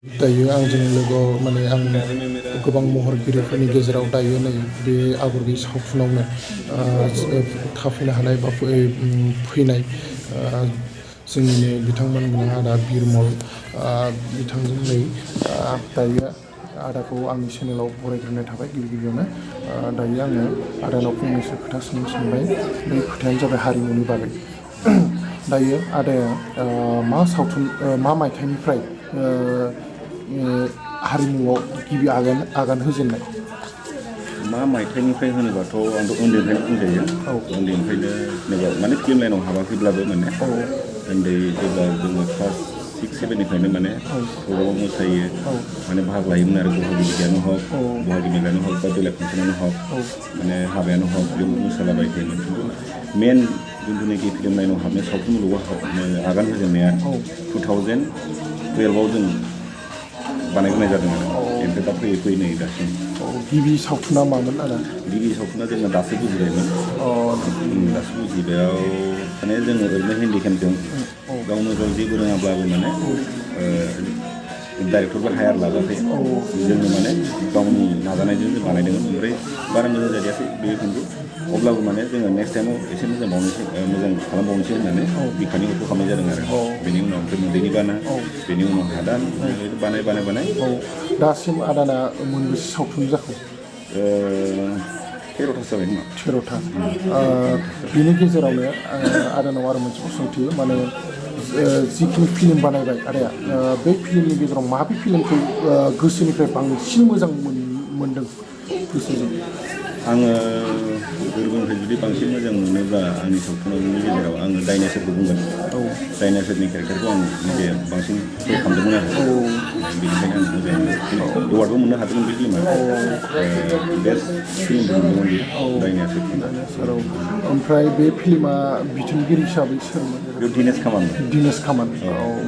दायो आंजों लोगोआव माने आं गोबां महरगिरिफोरनि गेजेराव दायो नै बे आगर गैयै सावथुनावनो थाफैनो हानाय बा फैनाय जोंनिनो बिथांमोन गोनां आदा बिरमल बिथांजों नै दायो आदाखौ आंनि चेनेलाव बरायग्रोनाय थाबाय गिबियावनो दायो आङो आदानाव फंनैसो खोथा सोंनो सानबाय बे खोथायानो जाबाय हारिमुनि बागै दायो आदाया मा सावथुन मा मायथाइनिफ्राय हारिमुआव गिबि आगान होजेननाय मा मायथाइनिफ्राय होनोबाथ' आंथ' उन्दैनिफ्रायनो बुंजायो उन्दैनिफ्रायनो जेनेबा माने फिल्म लाइनाव हाबाखैब्लाबो माने उन्दै जेब्ला जोङो क्लास 6, 7निफ्रायनो माने प्रग्रामाव मोसायो माने बाहागो लायोमोन आरो बहागि बिजायानो हक बहागि मेलायानो हक बा बेलेग फांसनानो हक माने हाबायानो हक बेयाव मोसालाबाय थायोमोन खिन्थु मेन जिथुनाखि फिल्म लाइनाव हाबनाय सावथुन मुलुगाव आगान होजेननाया 2012आव जों बानायग्रोनाय जादों आरो ओमफ्राय दा फैयै नै दासिम गिबि सावथुना मामोन आदा गिबि सावथुना जोंना दासो बुजिबायमोन दासो बुजिबायाव माने जोङो ओरैनो हेन्डिकेमजों गावनो गाव जेबो रोङाब्लाबो माने डाइरेक्टरबो हायार लाजाखै जोङो माने गावनि नाजानायजों जों बानायदोंमोन ओमफ्राय बारा मोजां जादियासै बेयो खिन्थु अब्लाबो माने जोङो नेक्स्ट टाइमाव एसे मोजां खालामबावनोसै होननानै बिखानि अटो खालामनाय जादों आरो बेनि उनाव ओमफ्राय मोदैनि बाना बेनि उनाव हादान बानाय दासिम आदाना मोनबेसे सावथुन जाखो 13थासो जाबाय खोमा 13था बेनि गेजेरावनो आदानाव आरो मोनसे सोंथि माने जिखिनि फिल्म बानायबाय आदाया बे फिल्मनि गेजेराव माबे फिल्मखौ गोसोनिफ्राय बांसिन मोजां मोनदों गोसोजों आङो गोरबोनिफ्राय जुदि बांसिन मोजां मोनोब्ला आंनि सावथुननि गेजेराव आङो डाइनासरखौ बुंगोन डाइनासरनि केरेक्टारखौ आं निजे बांसिन फल खालामदोंमोन आरो बेनिखायनो आं मोजां मोनो एवार्डबो मोननो हादोंमोन बे फिल्मा बेस्ट फिल्मबो मोनदोंमोन बेयो डाइनासर ओमफ्राय बे फिल्मा बिथोनगिरि हिसाबै सोरमोन बेयाव दिनेश कामान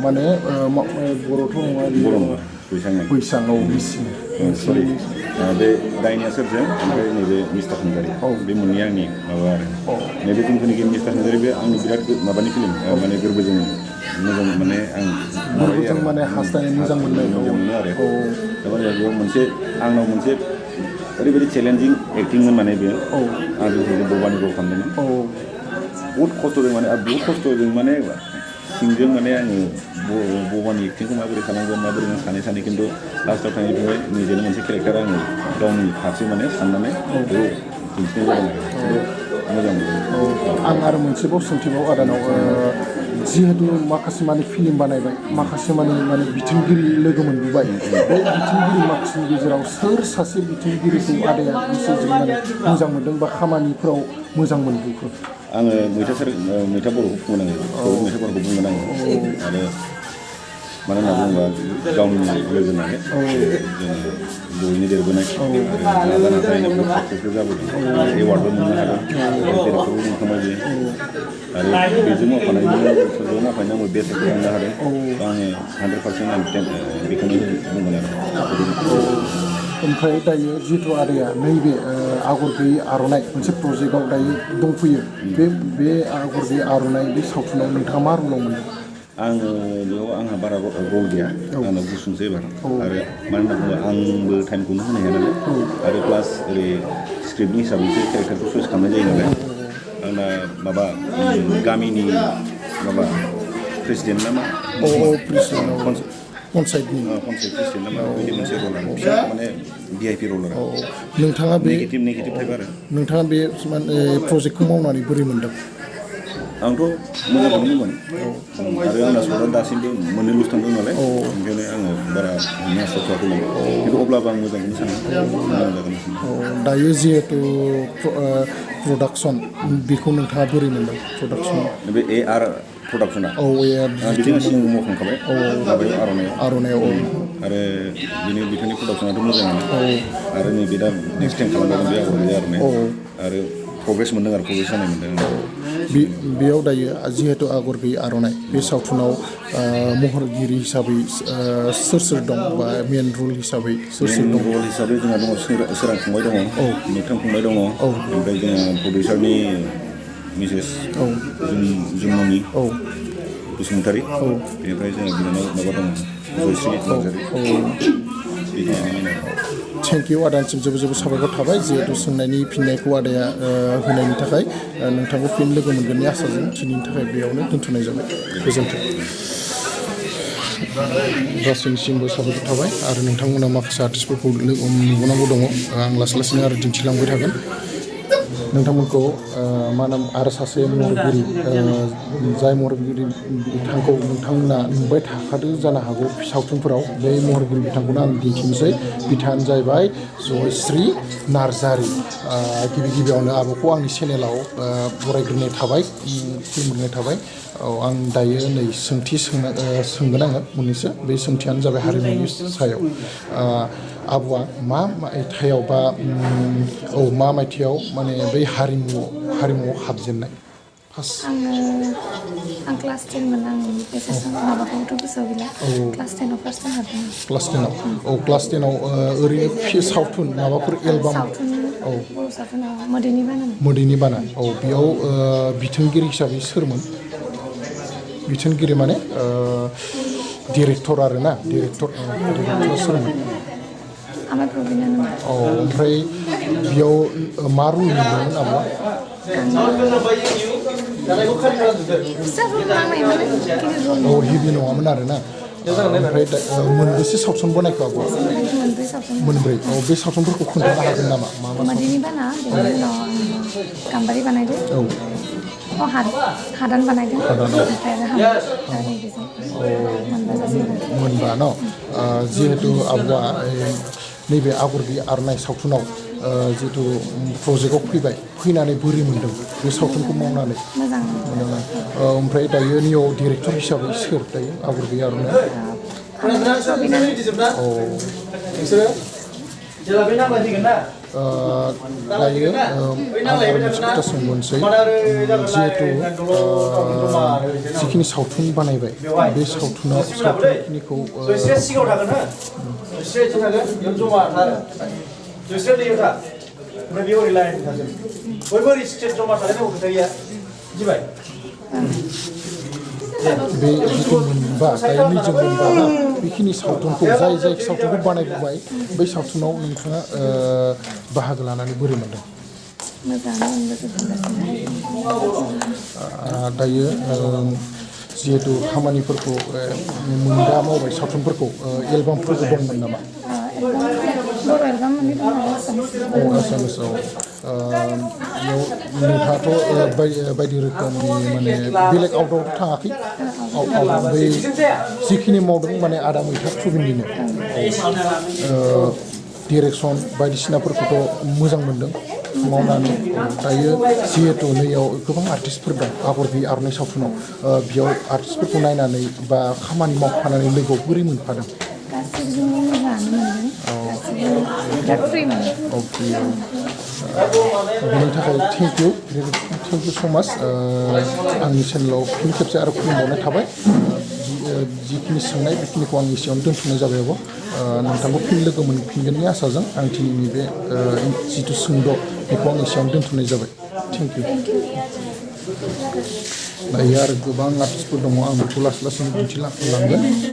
माने बर'थ' नङा बर' नङा बैसाङाव सरि बे डाइनासरजों ओमफ्राय नैबे मिस्टार हानजारि बे मोननै आंनि माबा आरो नैबे जिथुनाखि मिस्टार हानजारि बे आंनि बिराद माबानि फिल्म माने गोरबोजों मोजां माने आं माने हास्थायनाय मोजां मोनो आरो थारमाने बेयाव आंनाव मोनसे ओरैबायदि चेलेन्जिं एक्टिंमोन माने बेयो आं जों बबानि रल खालामदोंमोन बहुद खस्थ'जों माने सिंजों माने आङो बबानि एक्टिंखौ माबोरै खालामगोन माबोरै सानै खिन्थु लास्टआव थांनायनिफ्राय निजेनो मोनसे केरेक्टार आङो गावनि फारसे माने साननानै बेखौ दिन्थिनाय जादों आरो मोजां मोनो आं आरो मोनसेबाव सोंथिबाव आदानाव जिहेतु माखासे माने फिल्म बानायबाय माखासे माने बिथोनगिरि लोगो मोनबोबाय बे बिथोनगिरि माखासेनि गेजेराव सोर सासे बिथोनगिरिखौ आदाया गोसोजों माने मोजां मोनदों बा खामानिफोराव मोजां मोनबोखो आङो मैथा बर'खौ बुंगोन मैथा बर'खौ बुंगोन आङो आरो मानो होनना बुङोबा गावनि लोगो होननानै जोङो जयैनो देरबोनाय आरो नाजानायनिफ्राय साक्सेसबो जाबोदों एवार्डबो मोननो हादों जेरैखौबो मोनखांबाय बियो आरो बेजों मावफानाय आंबो बेस्ट एक्टर मोननो हादों आङो 100% आं बेखौनो बुंगोन आरो ओमफ्राय दायो जिहेतु आदाया नैबे आगर गैयै आर'नाइ मोनसे प्रजेक्टआव दायो दंफैयो बे आगर गैयै आर'नाइ बे सावथुनाव नोंथाङा मा रलाव मोनदों आङो बेयाव आंहा बारा रल गैया आंना गुसुंसै एबार आरो मानो होनना बुङोब्ला आंबो टाइमखौनो होनो हाया नालाय आरो प्लास ओरै स्क्रिप्टनि हिसाबैसो केरेक्टारखौ चुज खालामनाय जायो नालाय आंना माबा गामिनि माबा प्रेसिडेन्ट नामा पन्सायत प्रेसिडेन्ट नामा बिदि मोनसे रल आरो फिसा माने VIP रल आरो नोंथाङा बे नेगेटिभ टाइप आरो नोंथाङा बे प्रजेक्टखौ मावनानै बोरै मोनदों आंथ' मोजां मोनदोंमोन आरो आंना सल'आ दासिमबो मोननैल'सो थांदों नालाय ओंखायनो आङो बारा नास्लाबथ'वाखैमोन खिन्थु अब्लाबो आं मोजांखौनो सानो मोजां जागोन दायो जिहेतु प्रडाक्सन बेखौ नोंथाङा बोरै मोनदों प्रडाक्सन बे AR प्रडाक्सना बिदिनो सिगां मावखांखाबाय आर'नाइआव आरो बिथांनि प्रडाक्सनाथ' मोजाङानो आरो नैबे दा नेक्स्ट टाइम खालामजागोन बे आर'नाइ आरो प्रग्रेस मोनदों आरो प्रग्रेस जानाय मोनदों बेयाव दायो जिहेतु आगर गैयै आर'नाइ बे सावथुनाव महरगिरि हिसाबै सोर दं बा मेन रल हिसाबै सोर दं रल हिसाबै जोंहा दङ सोरां फंबाय दङ मोगथां फंबाय दङ ओमफ्राय जोङो प्रडिउसारनि मिसेस जुनमनि बसुमतारी बेनिफ्राय जोङो बिनानाव माबा दङ जयश्री नार्जारि बेखिनियानो थेंक इउ आदानिसिम जोबोद जोबोद साबायखर थाबाय जिहेतु सोंनायनि फिननायखौ आदाया होनायनि थाखाय नोंथांखौ फिन लोगो मोनगोननि आसाजों दिनैनि थाखाय बेयावनो दोनथ'नाय जाबाय गोजोन्थों गासैनिसिमबो साबायखर थाबाय आरो नोंथांमोना माखासे आर्टिस्टफोरखौ नुबावनांगौ दङ आं लासै लासैनो आरो दिन्थिलांबाय थागोन नोंथांमोनखौ मा नाम आरो सासे महरगिरि जाय महरगिरि बिथांखौ नोंथांमोना नुबाय थाखादों जानो हागौ सावथुनफोराव बे महरगिरि बिथांखौनो आं दिन्थिनोसै बिथाङानो जाहैबाय जयश्री नार्जारि गिबि गिबियावनो आब'खौ आंनि चेनेलाव बरायग्रोनाय थाबाय खुलुमग्रोनाय थाबाय औ आं दायो नै सोंथि सोंगोन आङो मोननैसो बे सोंथियानो जाबाय हारिमुनि सायाव आब'आ मा मायथाइयाव बा मा मायथाइयाव माने बै हारिमुआव हाबजेननाय फार्स्ट आं क्लास 10 मोन आं बेसेसो माबाखौथ' गोसोआव गैला क्लास 10 आव फार्स्ट टाइम हाबदों क्लास 10 आव क्लास 10 आव ओरैनो सावथुन माबाफोर एलबाम सावथुन मोदैनि बाना बेयाव बिथोनगिरि हिसाबै सोरमोन बिथोनगिरि माने डिरेक्टर आरोना डिरेक्टर सोरमोन आमाय प्रबिनानोमोन ओमफ्राय बेयाव मा रुल मोनदोंमोन आब'आ हेभि नङामोन आरोना ओमफ्राय मोनबेसे सावथुन बनायखो आब'आ मोनब्रै बे सावथुनफोरखौ खोन्थानो हागोन नामा मा मा मोदैनि बाना बेनि उनाव गाम्बारि बानायदों हादान बानायदों ओमफ्राय मोनबा न जिहेतु आब'आ नैबे आगर गैयि आर'नाइ सावथुनाव जिहेतु प्रजेक्टआव फैनानै बोरै मोन्दों बे सावथुनखौ मावनानै मोजां ओमफ्राय दायो नियाव डिरेक्टर हिसाबै सोर दायो आगर गैयि आर'नाइ दायो आं मोनसे खोथा सोंबावनोसै जिहेतु जिखिनि सावथुन बानायबाय बे सावथुनखिनिखौ बे जिथु मोनबा दायो निजों मोनबा ना बेखिनि सावथुनखौ जाय सावथुनखौ बानायबोबाय बै सावथुनाव नोंथाङा बाहागो लानानै बोरै मोनदों दायो जिहेतु खामानिफोरखौ मोनबा मावबाय सावथुनफोरखौ एलबामफोरबो दंमोन नामा आसामिसाव नोंथाङाथ' बायदि रोखोमनि माने बेलेग आउटआव थाङाखै बै जिखिनि मावदों माने आदा मैथा टुबिननिनो डिरेक्सन बायदिसिनाफोरखौथ' मोजां मोनदों मावनानै दायो जिहेतु नैयाव गोबां आर्टिस्टफोर दं आगर गैयि आर'नाइ सावथुनाव बेयाव आर्टिस्टफोरखौ नायनानै बा खामानि मावफानानै लोगोआव बोरै मोनफादों बेनि थाखाय थेंक इउ सो माच आंनि चेनेलाव फिन खेबसे आरो खुलुमबावनाय थाबाय जिखिनि सोंनाय बेखिनिखौ आं एसेयावनो दोनथ'नाय जाबाय आब' नोंथांखौ फिन लोगो मोनफिनगोननि आसाजों आं दिनैनि बे जिथु सोंद' बेखौ आं एसेयावनो दोनथ'नाय जाबाय थेंक इउ दायो आरो गोबां आर्टिस्टफोर दङ आं बेखौ लासै लासैनो दिन्थिलांगोन